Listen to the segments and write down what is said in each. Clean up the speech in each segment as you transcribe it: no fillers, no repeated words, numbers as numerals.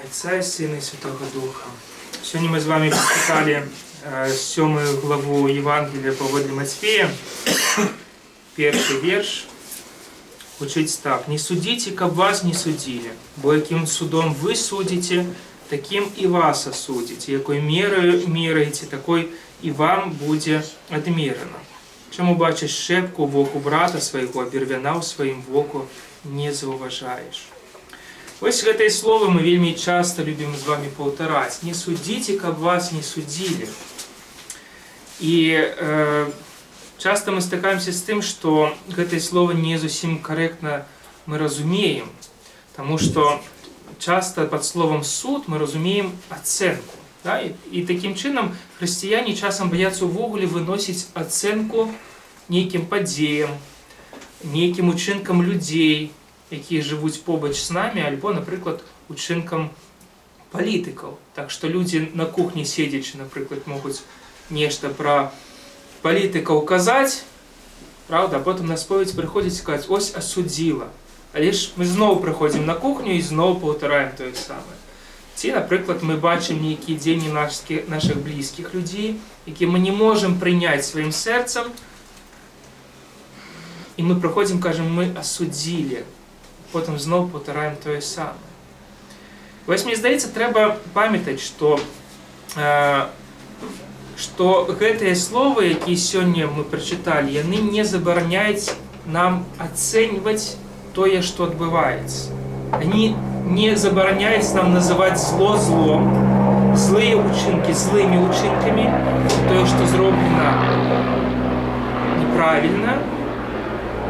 Айца і Сына, і Святога Духа. Сёння мы з вамі прачыталі сёмую главу Евангелля паводле Мацвея. Першы верш гучыць так: «Не судзіце, каб вас не судзілі, бо якім судом вы судзіце, такім і вас асудзяць, і якой мераю мераеце, такой і вам будзе адмерана. Чаму бачыш шчэпку ў воку брата свайго, а бервяна ў сваім воку не заўважаеш?» Вось гэтыя словы мы вельмі часта любім з вамі паўтараць. «Не судзіце, каб вас не судзілі». І часта мы стыкаемся з тым, што гэтае слово не зусім карэктна мы разумеем, таму што часта пад словам «суд» мы разумеем ацэнку. Да? І такім чынам хрысціяне часам баяцца ўвогуле выносіць ацэнку нейкім падзеям, нейкім учынкам людзей, якія жывуць побач з намі, альбо, напрыклад, учынкам палітыкаў. Так што людзі на кухні седзячы, напрыклад, могуць нешта пра палітыкаў казаць, праўда, а потым на споведзь прыходзіць і казаць: «Ось асудзіла». Але ж мы зноў прыходзім на кухню і зноў паўтараем тое самае. Ці, напрыклад, мы бачым нейкія дзеянні нашых блізкіх людзей, якія мы не можам прыняць сваім сэрцам, і мы прыходзім, кажам: «Мы асудзілі». Потым зноў паўтараем тое самае. Вось мне здаецца, трэба памятаць, што гэтыя словы, якія сёння мы прачыталі, яны не забараняюць нам ацэньваць тое, што адбываецца. Они не забараняюць нам называць зло злом, злыя ўчынкі злымі ўчынкамі, тое, што зроблена неправільна,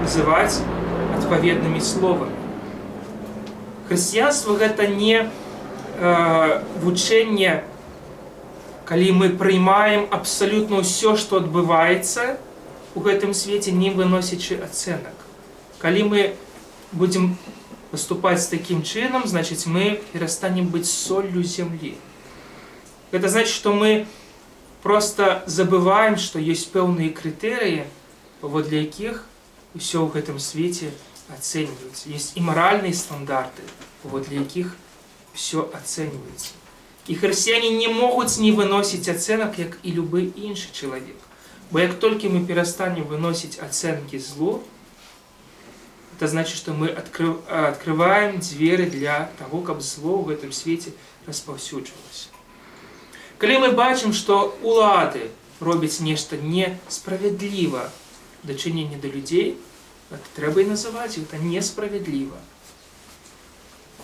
называць адпаведнымі словамі. Хрысціянства — гэта не вучэнне, калі мы прыймаем абсалютна ўсё, што адбываецца у гэтым свеце, не выносячы ацэнак. Калі мы будзем паступаць такім чынам, значыць, мы перастанем быць соллю зямлі. Гэта значыць, што мы проста забываем, што ёсць пэўныя крытэрыі, паводле якіх усё ў гэтым свеце ацэньваюцца. Ёсць і маральныя стандарты, паводле якіх всё ацэньваецца. І хрысціяне не могуць не выносіць ацэнак, як і любы іншы чалавек. Бо як толькі мы перастанем выносіць ацэнкі злу, это значит, што мы открываем дзверы для таго, каб зло ў гэтым свеце распаўсюджвалася. Калі мы бачым, што улады робяць нешта несправядліва дачыненне да людзей, гэта трэба і называць, гэта несправядліва.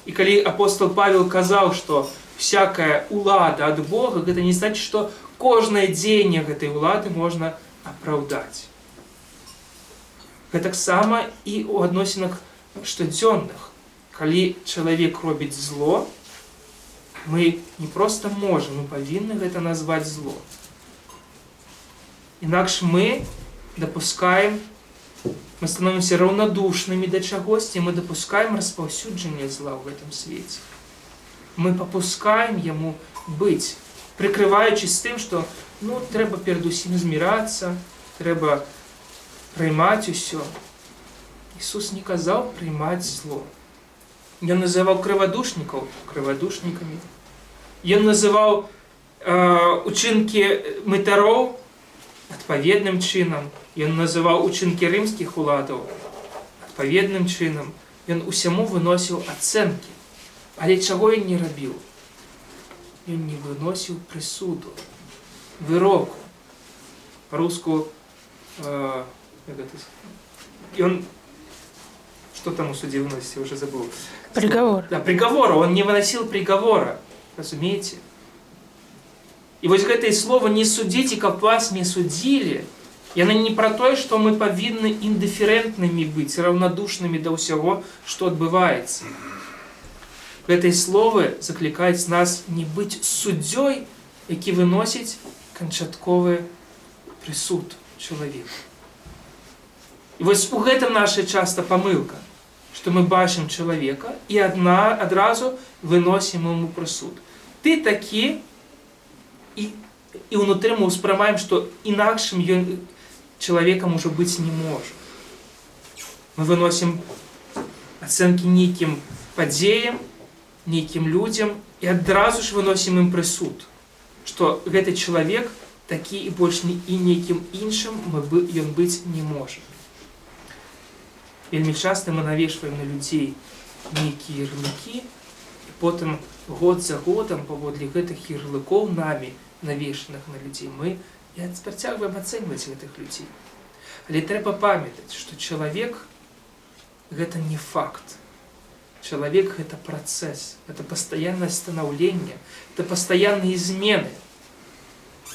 І калі апостол Павел казаў, што всякая улада ад Бога, гэта не значит, што кожнае дзеянне гэтай улады можна апраўдаць. Гэтаксама і ў адносінах штодзённых. Калі чалавек робіць зло, мы не проста можам, мы павінны гэта назваць зло. Інакш мы дапускаем, мы становімся раўнадушнымі да чагосьці, мы дапускаем распаўсюджанне зла ў гэтым свеце. Мы папускаем яму быць, прыкрываючись тым, што, ну, трэба перадусім змірацца, трэба прыймаць усё. Ісус не казаў прыймаць зло. Ён называў крывадушнікаў крывадушнікамі. Ён называў учынкі мытароў адпаведным чынам. Ён называў учынкі рымскіх уладаў адпаведным чынам. Ён усяму выносіў ацэнкі. Але чаго ён не рабіў? Ён не выносіў прысуду, выроку. Па-руску, як гэта, ён, что там у суде выносіць, я уже забыл. Приговор. Да, приговора. Он не выносил приговора. Разумееце? І вось гэтае слово «не судзіце, каб вас не судзілі», яны не пра тое, што мы павінны індыферэнтнымі быць, раўнадушнымі да ўсяго, што адбываецца. Гэтыя словы заклікаюць нас не быць суддзёй, які выносіць канчатковы прысуд чалавеку. І вось у гэтым наша часта памылка, што мы бачым чалавека і адразу выносім яму прысуд. Ты такі, і ўнутры мы ўспрымаем, што інакшым ён чалавекам ужо быць не можа. Мы выносім ацэнкі нейкім падзеям, нейкім людзям і адразу ж выносім ім прысуд, што гэты чалавек такі і больш ні і нейкім іншым мы бы ён быць не можа. Вельмі часта мы навешваем на людзей нейкія ярлыкі, і потым год за годам паводле гэтых ярлыкоў, намі навешаных на людзей, мы і працягваем ацэньваць гэтых людзей. Але трэба памятаць, што чалавек — гэта не факт. Чалавек — гэта працэс, это пастаяннае станаўленне, это пастаянныя змены.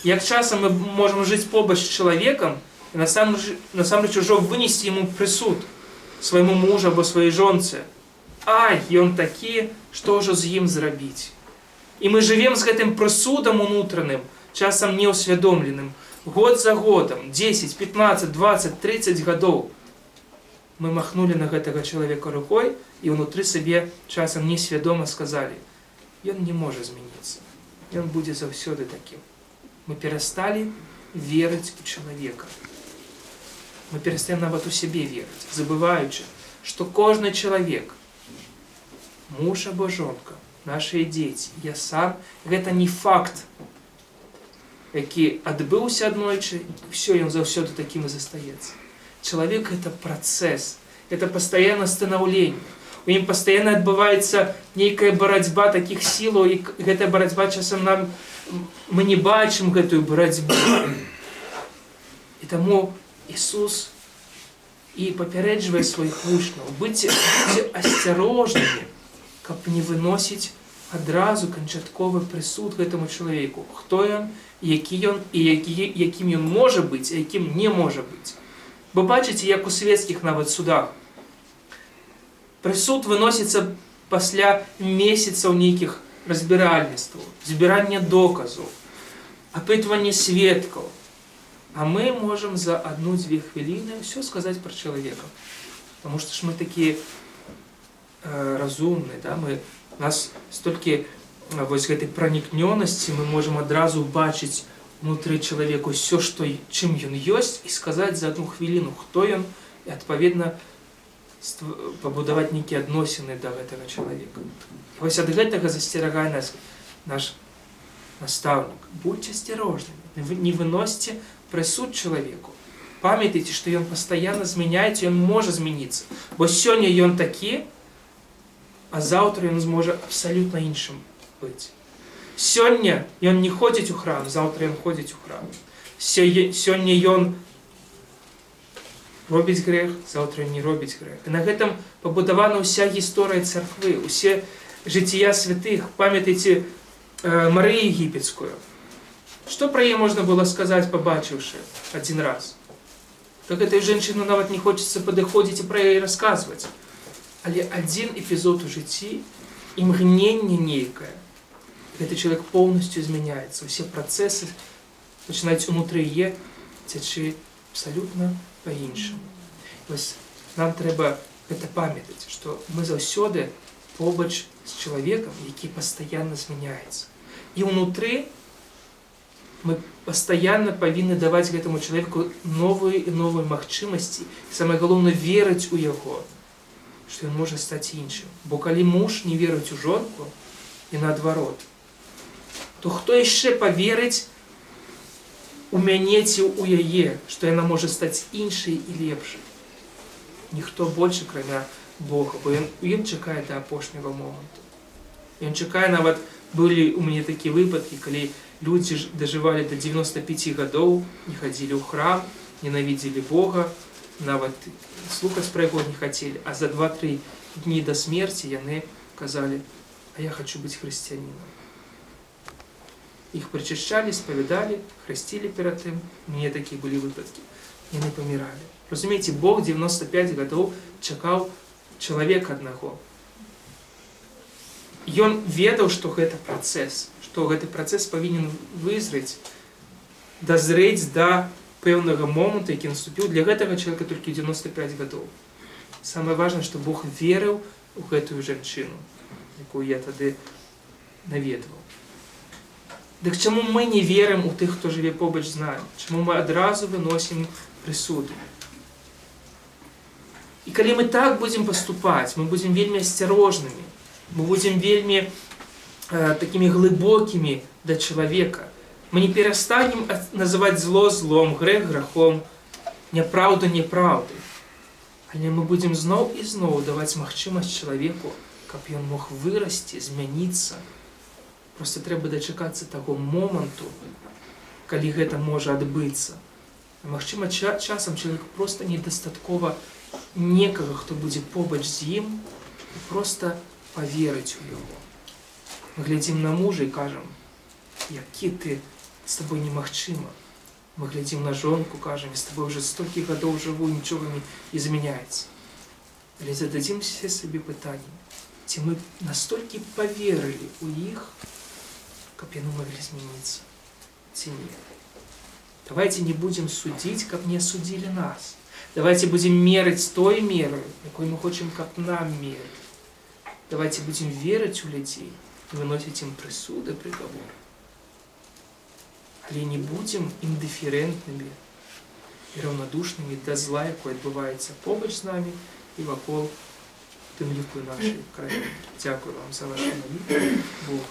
Як часам мы можам жыць побач з чалавекам і насамрэч ужо вынесці яму прысуд, свайму мужу або сваёй жонцы. Ай, ён такі, што ўжо з ім зрабіць? І мы жывем з гэтым прысудам унутраным, часам неўсвядомленым, год за годам, 10, 15, 20, 30 гадоў. Мы махнулі на гэтага чалавека рукой і ўнутры сабе часам несвядома сказалі: «Ён не можа змяніцца. Ён будзе заўсёды такім». Мы перасталі верыць у чалавека. Мы перастаем нават у сябе верыць, забываючы, што кожны чалавек, муж або жонка, нашыя дзеці, я сам — гэта не факт, які адбыўся аднойчы, і ўсё, ён заўсёды такім і застаецца. Чалавек — гэта працэс, это пастаяннае станаўленне. У ім пастаянна адбываецца нейкая барацьба такіх сілаў, і гэтая барацьба, часам нам мы не бачым гэтую барацьбу. І таму Ісус і папярэджвае сваіх вучняў: будьце асцярожнымі, каб не выносіць адразу канчатковы прысуд гэтаму чалавеку, хто ён, які ён і якім ён можа быць, а якім не можа быць. Бо бачыце, як у светскіх нават судах прысуд выносіцца пасля месяцаў нейкіх разбіральніцтваў, збірання доказаў, апытвання сведкаў. А мы можам за одну-дзве хвіліны ўсё сказаць пра чалавека. Потому что ж мы такія разумныя, да? У нас столькі вось гэтай пранікнёнасці, мы можам адразу ўбачыць унутры чалавека ўсё, што, чым ён ёсць, і сказаць за одну хвіліну, хто ён, і адпаведна пабудаваць нейкія адносіны да гэтага чалавека. І вось ад гэтага засцерагае нас наш настаўнік. Будьце асцярожнымі, не выносьце прысуд чалавеку. Памятайце, што ён пастаянна змяняецца, ён можа змяніцца. Бо сёння ён такі, а заўтра ён зможа абсалютна іншым быць. Сёння ён не ходзіць у храм, заўтра ён ходзіць у храм. Сёння ён робіць грэх, заўтра ён не робіць грэх. І на гэтым пабудавана ўся гісторыя царквы, усе жыцця святых. Памятайце Марыю Егіпецкую. Што пра яе можна было сказаць, пабачыўшы адзін раз? Так гэтай жанчыну нават не хочацца падыходзіць і пра яе расказваць. Але адзін эпізод у жыцці, імгненне нейкае, гэты чалавек поўнасцю змяняецца, усе працэсы пачынаюць унутры яе цячы абсалютна па-іншаму. Вось нам трэба гэта памятаць, што мы заўсёды побач з чалавекам, які пастаянна змяняецца. І ўнутры мы пастаянна павінны даваць гэтаму чалавеку новыя і новыя магчымасці, і самае галоўнае — верыць у яго, што ён можа стаць іншым. Бо калі муж не верыць у жонку і наадварот, то хто яшчэ паверыць у мяне ці ў яе, што яна можа стаць іншай і лепшай? Ніхто больше, акрамя Бога, бо ён чакае да апошняга моманту. Ён чакае. Нават былі у мяне такія выпадкі, калі людзі ж дажывалі до 95 гадоў, не хадзілі ў храм, ненавідзелі Бога, нават слухаць пра яго не хацелі, а за 2-3 дні да смерці яны казалі: «А я хочу быць хрысціянінам». Іх прычышчалі, спавядалі, хрысцілі перад тым. У мяне такія былі выпадкі. Яны паміралі. Разумееце, Бог 95 гадоў чакаў чалавека аднаго. Ён ведаў, што гэта працэс, што гэты працэс павінен вызрыць, дазрэць да пэўнага моманту, які наступіў для гэтага чалавека толькі 95 гадоў. Самае важнае, што Бог верыў у гэтую жанчыну, якую я тады наведваў. Дык чаму мы не верым у тых, хто жыве побач з намі? Чаму мы адразу выносім прысуды? І калі мы так будзем паступаць, мы будзем вельмі асцярожнымі. Мы будзем вельмі такімі глыбокімі да чалавека. Мы не перастанем называць зло злом, грэх грахом, няпраўду няпраўдай. Але мы будзем зноў і зноў даваць магчымасць чалавеку, каб ён мог вырасці, змяніцца. Проста трэба дачакацца таго моманту, калі гэта можа адбыцца. Магчыма, часам чалавек проста недастаткова некага, хто будзе побач з ім і проста паверыць у яго. Мы глядзім на мужа і кажам: «Які ты, з табой немагчыма». Мы глядзім на жонку, кажам: «Я з табой уже столькі гадоў жыву, нічога не змяняецца». Але зададзімся сабе пытанне, ці мы настолькі паверылі ў іх, каб яны маглі змяніцца, ці не. Давайце не будзем судзіць, каб не асудзілі нас. Давайце будзем мерыць той мерай, якой мы хочам, каб нам мерылі. Давайце будзем верыць у людзей і выносіць ім прысуды, прыгаворы. Але не будзем індыферэнтнымі і раўнадушнымі да зла, якое адбываецца побач з намі і вакол, тым ліку і нашай краіны. Дзякую вам за вашу малітву. Бог